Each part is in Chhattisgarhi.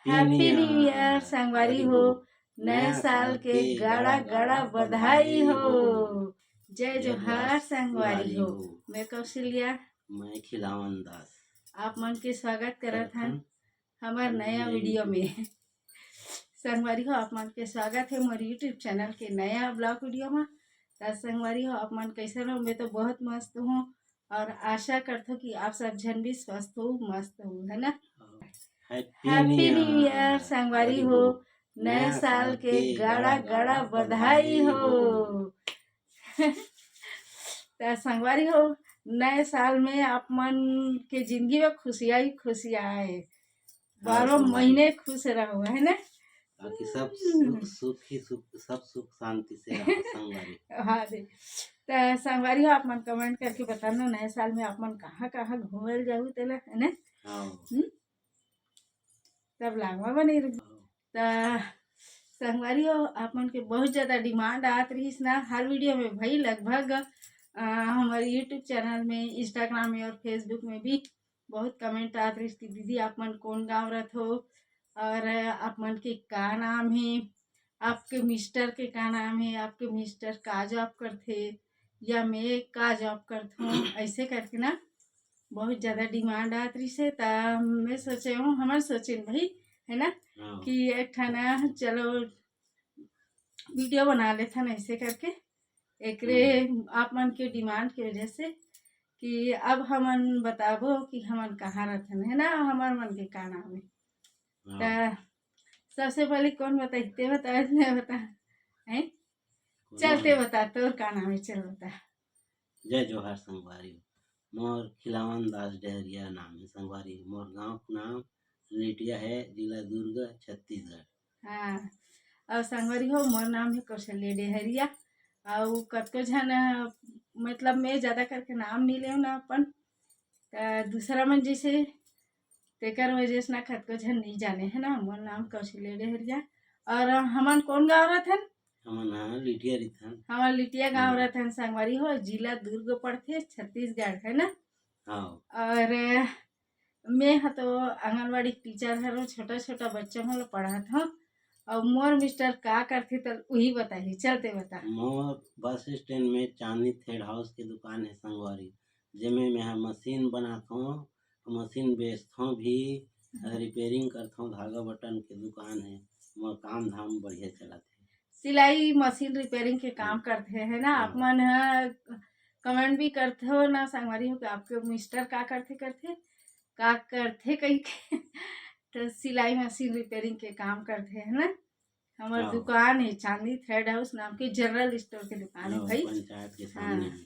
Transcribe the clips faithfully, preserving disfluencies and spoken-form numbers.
Happy New Year संगवारी हो, नया साल के गाड़ा गाड़ा बधाई हो। जय जोहार संगवारी हो। मैं कौशल्या, मैं खिलावन दास। आप मन के स्वागत करत हन हमर नया वीडियो में। संगवारी हो, आप मन के स्वागत है मोर YouTube चैनल के नया ब्लॉग वीडियो में। त संगवारी हो, आप मन कैसन हो? मैं तो बहुत मस्त हूँ और आशा करथो कि आप सब झन भी स्वस्थ हो, मस्त हो, है ना? Happy New Year संगवारी हो, नया साल के गाड़ा गाड़ा बधाई हो। त संगवारी हो, नए साल में आप मन के जिंदगी में खुशियां ही खुशियां आए, बारह महीने खुश रहो, है ना? ताकि सब सुख, सुख ही सुख, सब सुख शांति से रहो संगवारी। हाँ जी। त संगवारी हो, आप मन कमेंट करके बताना, नए साल में आप मन कहाँ कहाँ घूमे ल जाहू तेला, है ना? हाँ। हम्म? तब लागवा बने रही। त संगवारी हो, आप मन के बहुत ज्यादा डिमांड आत रहिस ना हर वीडियो में भाई, लगभग अ, हमारे YouTube चैनल में, Instagram में और Facebook में भी बहुत कमेंट आत रहिस कि दीदी आप मन कौन गांव रहत हो और आप मन के का नाम है, आपके मिस्टर के का नाम है, आपके मिस्टर का जॉब करथे या मैं का जॉब करथों, ऐसे करके ना बहुत ज्यादा डिमांड आत रहिस है। त मैं सोचे हूँ, हमन सोचिन भाई, है ना, हाँ। कि एक ठन चलो वीडियो बना लेथन ऐसे करके, एकरे आप मन के डिमांड के वजह से कि अब हमन बताबो कि हमन कहाँ रहथन, है ना, हमर मन के का नाम है। हाँ। त सबसे पहले कौन बताई? ते बता, ते बता, हैं? चल ते बता, तोर का नाम है, चल बता। जय जोहार संगवारी, मोर खिलावन दास डहरिया नाम है संगवारी। मोर गांव के नाम लिटिया है, जिला दुर्ग, छत्तीसगढ़। हाँ, और संगवारी हो, मोर नाम है कौशल्या डहरिया। और कतको झन, मतलब, मैं ज्यादा करके नाम नहीं लेव ना अपन, त दूसरा मन जैसे, तेकर वजह से ना कतको झन नहीं जाने, है ना। मोर नाम कौशल्या डहरिया। और हमन कौन गाँव रहथन? हमन, हाँ, लिटिया रहिथन। हमन लिटिया गाँव हम्म। रहथन संगवारी हो, जिला दुर्ग पड़थे, छत्तीसगढ़, है ना। हाँ। और मैं ह तो आंगनबाड़ी टीचर हरों, छोटा छोटा बच्चा मन ल पढ़ात हूँ। और मोर मिस्टर का करथे त उही बताही, चल ते बता। मोर बस स्टैंड में चांदनी थ्रेड हाउस के दुकान है संगवारी, जेमे मैं ह मशीन बनाथों, मशीन बेचथों भी, हम्म। रिपेयरिंग करथों, धागा बटन के दुकान है। मोर काम धाम बढ़िया चलत है। सिलाई मशीन रिपेयरिंग के काम हाँ। करथे, है ना। हाँ। आप मन ह कमेंट भी करथे हो ना संगवारी हो कि आपके मिस्टर का करथे, करथे, का करथे कही के। तो सिलाई मशीन रिपेयरिंग के काम करथे, है ना। हमर हाँ। दुकान है चांदनी थ्रेड हाउस नाम के जनरल स्टोर के दुकान है हाँ, भाई। पंचायत के सामने हाँ। है।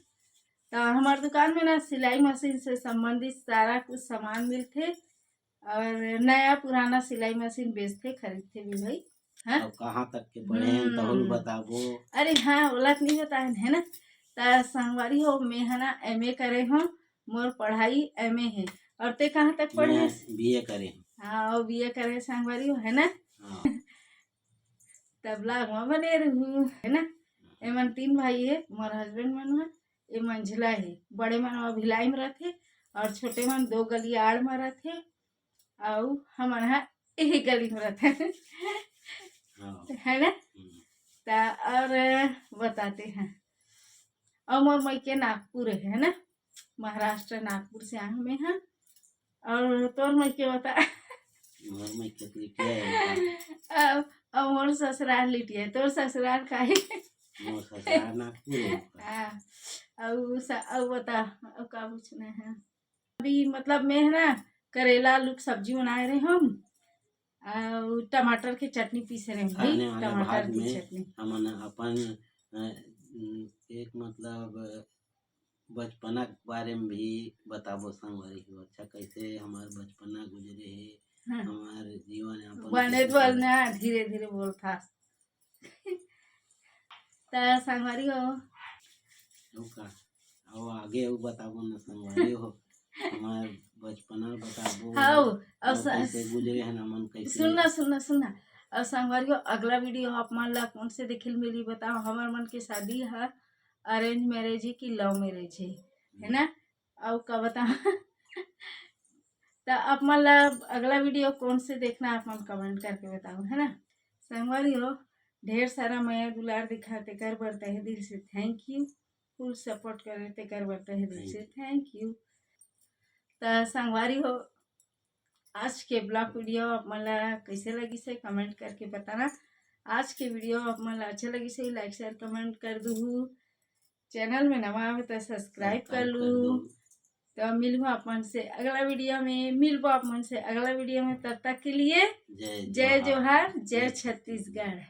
तो हमार दुकान में ना सिलाई मशीन से संबंधित सारा कुछ सामान मिलथे और नया पुराना सिलाई मशीन बेचथे, खरीदथे भी भाई। हाँ? अब कहाँ तक के पढ़े हैं, हम्म। तहुल बताबो। अरे हाँ, ओला तो नहीं बताए है ना। त संगवारी हो, मैं है ना एमए करे हूँ, मोर पढ़ाई एमए है। और ते कहाँ तक पढ़े मैं हस? बीए करे हूँ। हाँ, वो बीए करे संगवारी हो, है ना? हाँ। तब vlog में बने रहू, है ना। एमन तीन भाई है, मोर हस्बैंड मन ह, ए मंझला है, बड़े मन ह भिलाई में रहथे और छोटे मन दो गली आड़ में रहथे, अउ हमन ह यही गली में रहथे। हाँ। है ना? हम्म। त और बताते हैं, और मोर मइके नागपुर है, है ना, महाराष्ट्र नागपुर से आए हूँ मैं, हाँ। और तोर मइके बता। मोर मइके तो लिटिया है। अब, अब मोर ससुराल लिटिया है, तोर ससुराल का है? मोर ससुराल नागपुर है। हाँ, अब स-, अब बता, अब का पूछना है? अभी मतलब मैं है ना, करेला आलू के सब्जी बनाए रहे हम, और टमाटर के चटनी पीसे रहे हम भाई, खाने वाले टमाटर भाग की में चटनी। हमन अपन, अ, एक मतलब बचपना के बारे में भी बताबो संगवारी हो। अच्छा, कैसे हमार बचपना गुजरे हे, हाँ। हमार जीवन यापन बने कैसे तो चले। ना, धीरे धीरे बोलथस। त संगवारी हो। अउ का? अउ आगे अउ बताबो ना संगवारी हो। हमार बचपना बताबो। हाउ, अउ अउ स-, कैसे गुजरे हन हमन, कैसे सुन ना, सुन ना, सुन ना। अउ संगवारी हो, अगला वीडियो आप मन ला कौन से देखे ल मिली बताओ। हमर मन के शादी ह अरेंज मैरिज है कि लव मैरिज है, है ना? अउ का बताओ? त आप मन ला अगला वीडियो कौन से देखना, आप मन कमेंट करके बताओ, है ना। संगवारी हो, ढेर सारा मया दुलार दिखा तेकर बर तहे दिल से थैंक यू, फुल सपोर्ट करे तेकर बर तहे दिल से थैंक यू। त संगवारी हो, आज के ब्लॉग वीडियो आप मन ला कैसे लगिस हे कमेंट करके बताना। आज के वीडियो आप मन ला अच्छा लगिस हे लाइक शेयर कमेंट कर दूहू, चैनल में नवा आवे त सब्सक्राइब कर लू। तो मिलहूँ आप मन से अगला वीडियो में, मिलबो आप मन से अगला वीडियो में। तब तक के लिए जय जोहार, जय छत्तीसगढ़।